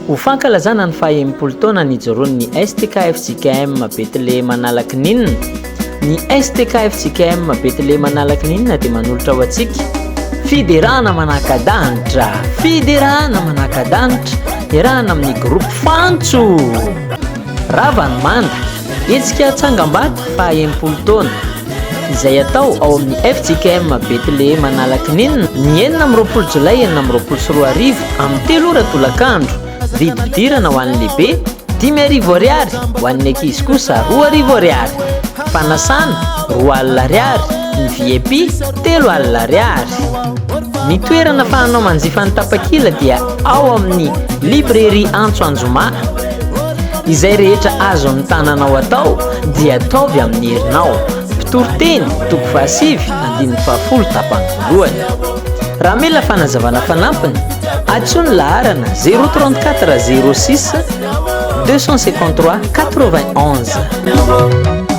Ho fankalazana ny faha 60 taona nijoroan'ny STKFJKM Bethlehem Analakininina, ny STKFJKM Bethlehem Analakininina dia manolotra ho antsika Fiderana manaka-danitra, Fiderana manaka-danitra, iarahana amin'ny groupe Fantso! Rava ny manda, hetsika tsangambato faha 60 taona, izay atao ao amin'ny fjkm Bethlehem Analakininina ny 26 jolay 2026 amin'ny 3 ora tolakandro. Vidim-pidirana ho an'ny lehibe 5000 ariary, ho an'ny ankizy kosa 2000 ariary. Fanasana 20 ariary, ny VIP 30 ariary. Ny toerana afahanao manjifa ny tapakila dia ao amin'ny Librairie Antso Anjoma. Izay rehetra azon'ny tananao atao dia ataovy amin'ny herinao. Mpitoriteny, toko fahasivy, andininy fahafolo, tapany voalohany. Raha mila fanazavana fanampiny, antsoy ny laharana 034 06 253 91.